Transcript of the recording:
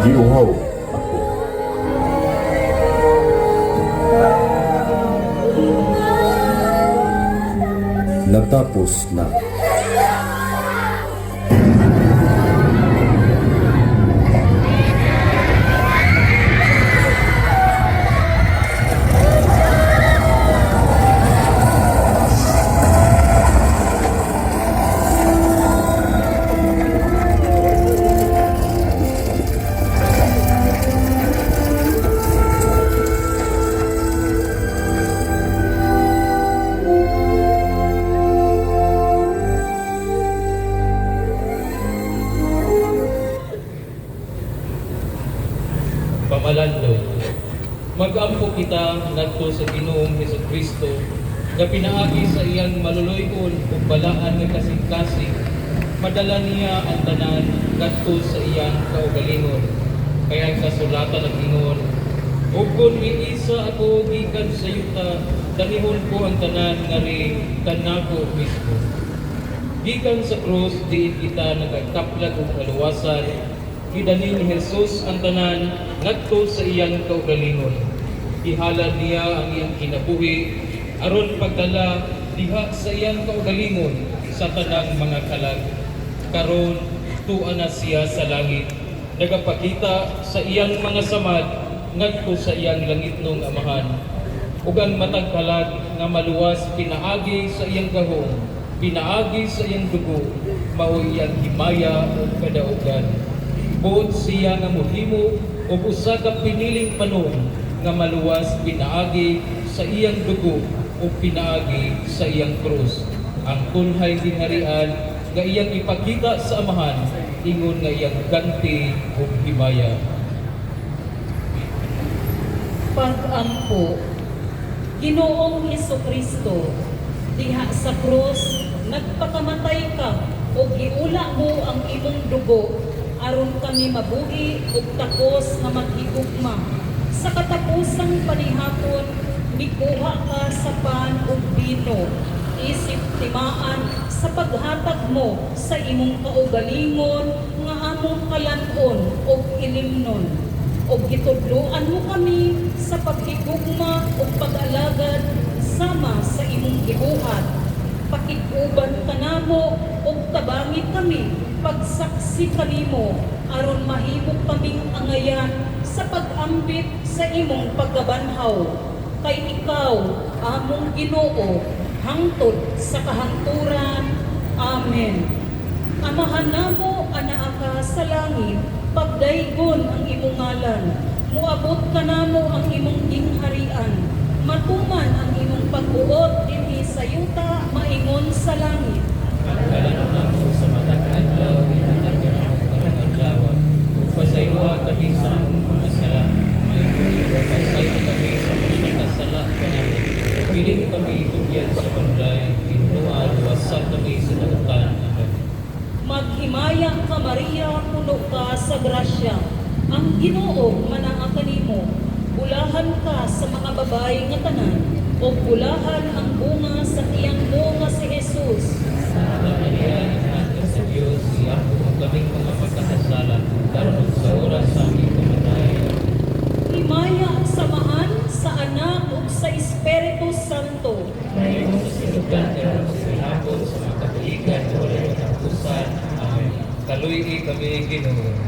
Giuhaw ako. Natapos na. Pamalandong. Mag-ampo kita ngadto sa Ginoong Hesukristo nga pinaagi sa iyang maluluy-on ug balaan nga kasing-kasing madala niya ang tanan ngadto sa iyang kaugalingon. Kaya ang kasulatan nag-ingon, "Ug kon miisa ako gikan sa yuta, danihon ko ang tanan ngari kanako mismo." Gikan sa krus, diin kita nagakaplag og kaluwasan, gidani ni Jesus ang tanan ngadto sa iyang kaugalingon. Gihalad niya ang iyang kinabuhi aron pagdala diha sa iyang kaugalingon sa tanang mga kalag. Karon tua na siya sa langit, nagapakita sa iyang mga samad ngadto sa iyang langitnong Amahan. Ug ang matag kalag nga maluwas pinaagi sa iyang gahom, pinaagi sa iyang dugo, mao iyang himaya ug kadaugan. Buot siya nga mohimo og usa ka piniling panon nga maluwas pinaagi sa iyang dugo ug pinaagi sa iyang krus. Ang tunhay gingharian nga iyang ipakita sa Amahan ingon nga iyang ganti ug himaya. Pag-ampo. Ginoong Kristo, diha sa krus nagpakamatay ka ug giula mo ang imong dugo aron kami mabuhi ug takos nga maghigugma. Sa katapusang panihapon, mikuha ka sa pan ug bino isip timaan sa paghatag mo sa imong kaugalingon nga among kalan-on ug ilimnon ug gitudloan mo kami sa paghigugma ug pag-alagad sama sa imong gibuhat. Pakig-uban kanamo ug tabangi kami pagsaksi kanimo aron mahimo kaming angayan sa pag-ambit sa imong pagkabanhaw. Kay ikaw among Ginoo hangtod sa kahangturan. Amen. Amahan namo anaa ka sa langit, pagdaygon ang imong ngalan. Muabot kanamo ang imong gingharian. Matuman ang imong pagbuot dinhi sa yuta maingon sa langit. Ang kalan-on namo sa matag adlaw, ihatag kanamo karong adlaw. Ug pasayloa kami sa among mga sala, maingon sa pagpasaylo kami sa mga nakasala kanamo. Dili kami itugyan sa panulay, hinoa luwasa kami sa dautan. Amen. Maghimaya ka, Maria, puno ka sa grasya. Ang Ginoo manaa kanimo. Bulahan ka sa mga babayi nga tanan, ug bulahan ang bunga sa tiyan mo nga si Jesus. Santa Maria, Ina sa Dios, iampo mo kaming mga makasasala, karon ug sa oras sa aming kamatayon. Himaya sa Amahan, sa Anak ug sa Espiritu Santo. Maingon sa sinugdan, karon sa gihapon, sa mga katuigan, walay katapusan. Amen. Kaluy-i kami, Ginoo.